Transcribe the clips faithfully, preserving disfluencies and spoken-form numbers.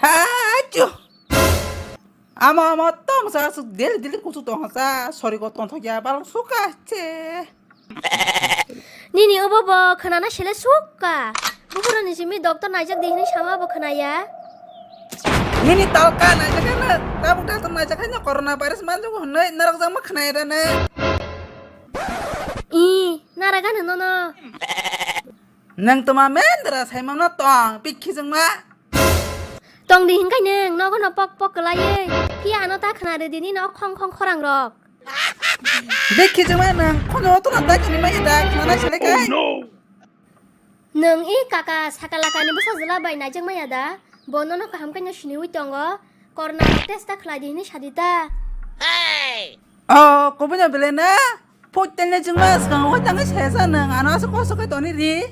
Hachu. Amo amo tong sa su deli deli kusu tong sa sori ko tong thok ya bal suka che. Nini obo bo khwnana sele sukka. Bukurani simi doctor naijak di hinwi sama bo khwnaya. Nini talka naijak na tabuk doctor naijak haino corona virus manjago hinwi narok jakma khwnaya da na. I, naraga no no. Nang toma mendra saimamno tong pikhi jengma. Tong di hinkai neng nogo no pok pok kelai. Pia ano ta khna re dini no khong khong khorang rok. Pikhi jengma nang khono to na ta kini mai da khna sele kai. Nang i kaka sakala kani bwsa jela bai naijak maya da. Bono no kaham kai no sini wi tongo. Corona test ta khlai di hinwi sadi ta. Oh, kubui no bele na? Phoiteng ne jingma swkang o tangwi saya sa nang ano aswk kosto khe toni ri.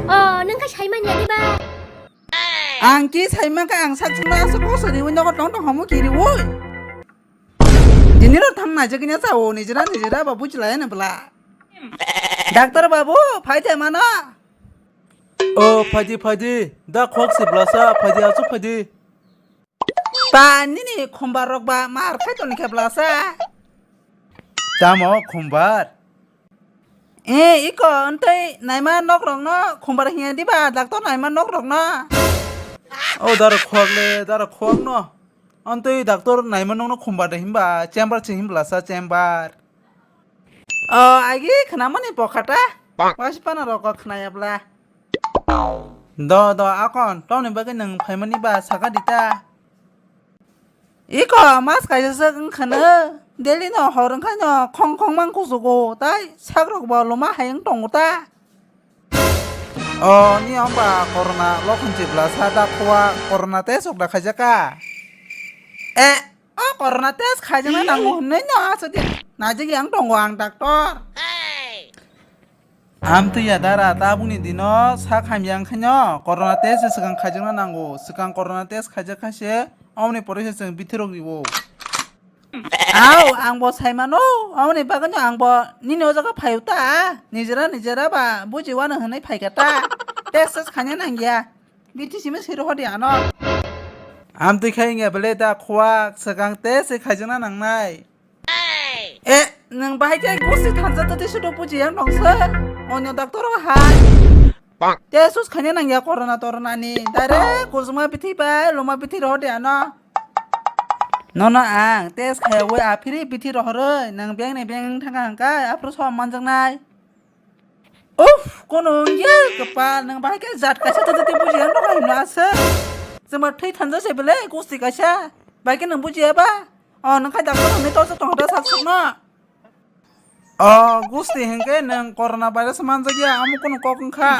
Oh, nang kha sai manya di ba? Ang ki sai man kha ang sak sungma aswk kosto ri wi nogo tong tong homo kiri wi. Dini ro thang na jagini sa o nijera nijera ba buji laya na bla. Doctor babu, phai thai mano. O phaidi phaidi, da khok si blasa, phaidi asu phaidi. Ba nini khumbar rok ba mar khai toni khe blasa. Tamo khumbar? E iko ntei naima nok rok no khumbar hiya di ba doctor naima nok rok no. O daro khok le daro khok no. Ntei doctor naima nok no khumbar de himba chamber se him blasa chamber. O agi khna mani pokhata. Wasi pana rok khna ya bla. Do do akon toni bagwi nang phaimani ba saka dita. Iko mas kaisa se wng khwno daily no hor wng khaino khong khong mang kusugo tai sak rok bo loma hai wng tongo ta. O ni amba corona lokhon chibla sa da khua corona test ok da khaijaka. E o corona test khaijana nango hwnwi no asadi najik yang tongo ang doctor. Amtwi ya dara tabukni dino sak hamya wngkhaino corona test se swkang khaijakna nango. Swkang corona test khaijak kha se aboni pore se chwng bithirok riwo. Au, ang bo sai mano, aboni bagwino ang bo nini o jaga phaio ta. Nijera nijera ba buji wano hwnwi phaikha ta. Test test khaina nangya. Bithi simi swi rohor di ano. Amtwi khai wngya bele da khuak swkang test se khaijakna nangnai. E, nwng bahai khe gusi thansa twi sudo buji yang nongsa. Onyo doctor o hai. Test sus khaina nangya corona torona ni. Direct kujuma bithi bai loma bithi rohor de ano. Nono ang test khaya wi aphiri bithi rohoroi. Nwng beng ni beng thangka hangkai aphuru sob manjaknai. Uff, kono wngya kwpal, nwng bahai khe jat kaisa twi twi buji ang nokha himno aswk. Chwngba thwi thansa se bele gusti kaisa. Bahai khe nwng bujiya ba? O, nwng khai doctor hwnwi torsa tongkha da sak sukno. O, gusti hinkhe nwng corona virus manjakya, amo kono kok wngkha.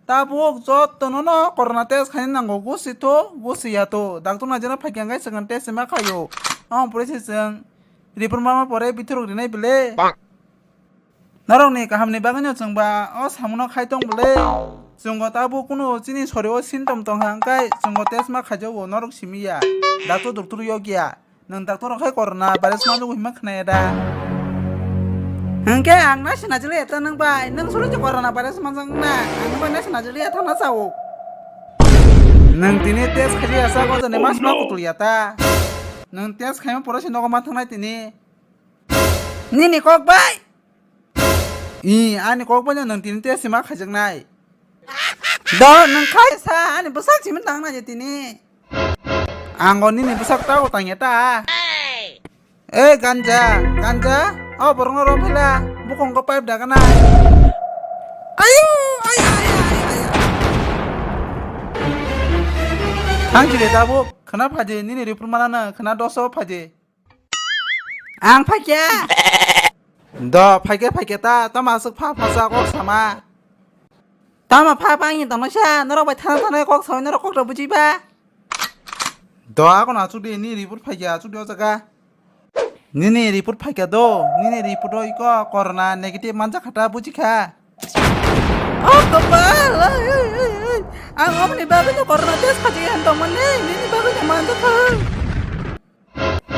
Tabuk jottono no corona test khaina nango, gusti to, gusti ya to. Doctor naijana phaikha hinkhe swkang test ma khaio. Amo pore se chwng report ma pore bithorok rinai bele. Norokni kahamni bagwino chwngba o samungo khai tong bwle. Chwngbo tabuk kunu chini sorio symptom tongkha, hwnkhe chwngbo test ma khaijago, norok simi ya. Doctor doctor yok ya. Nwng doctor rok hai corona virus manjago hima khwnaya da? Hwnkhe ang naisina jili eta nwng bai, nwng solo je corona virus manjak na, ang nwng bai naisina jili eta na sao. Nwng tini test khaji ya sa gojani mas ma kutul ya ta. Nwng test khaima pore se nogo ma thangnai tini. Nini kok bai. I, ani kok bai nwng tini test ma khaijaknai. Do, nwng khai sa, ani bwsak simi tang nai tini. Ang o nini bwsak ta o tang ya ta. E ganja, ganja, o borok no rom phila, bukong ko pipe daga nai. Ayo, ayo, ayo, ayo, ayo. Thang jile tabuk, khna phaji, nini report mana na, khna doso phaji. Ang phaikya. Do, phaikya, phaikya ta, tamo aswk pha, pha sa kok sama. Tamo pha, pha, ang tongno sa, norok bai thana, thana kok sawi, norok kok rok buji ba. Do, ako na chudi, ni report phaikya, chudi o jaga. Nini report phaikya do, nini report o iko corona negative manjak khata buji kha. O kopal, ai, ai, ai, ai. Ang omni bagwi no corona test khaji han tongmani, nini bagwi no manjak kha.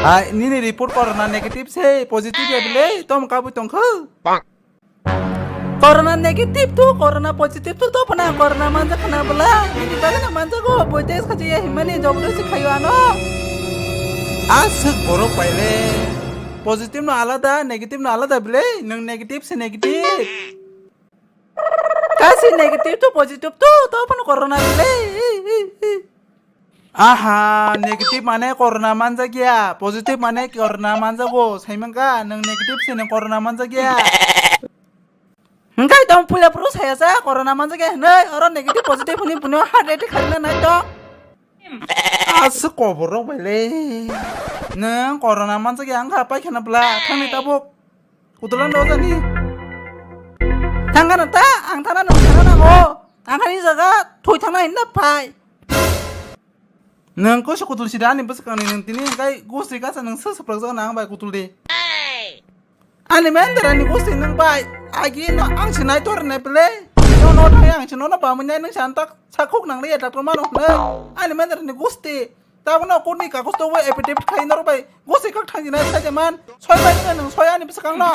Hai, nini report corona negative se, positive ya bile, tom kabui tongkha. Corona negative to, corona positive to, to phana corona manjak khana bwla. Nini bagwi no manjago, boi test khachi ya himani jobdo si khayo ano. Aswk borok bai le. Positive no alada, negative no alada bile. Nwng negative se negative. Kasi negative to positive to, to phano corona bile. Aha, negative mane corona manjak ya, positive mane corona manjago. Saimang ka, nwng negative se nwng corona manjak ya. Hingkai tong puila puru saya sa corona manjak ya, nei, oro negative positive hini puno heart attack khaina nai to. Aswk koborok bai le. Nwng corona manjak ya, wngkha pai khana bwla, thangni tabuk. Kutulan do jani. Thangkha na ta, ang thana nwng thana nango. Ang khani jaga thoi thangna hinna phai. Nwng koiso kutul sida ani bwswkangni nwng tini hingkai gusti kasa nwng sw swprakjak na ang bai kutul di. Ani mendera ni gusti nwng bai. Agi no ang sinai tor ne pele. No no thai ang sino no bamui nai nwng santak sakhuk nang le doctor mano hne. Ani mendera ni gusti. Tabuk no kuni kagus to affidavit khai norok bai. Gusti kak thang jinai sai man. Soi bai nwng soi ani bwswkang no.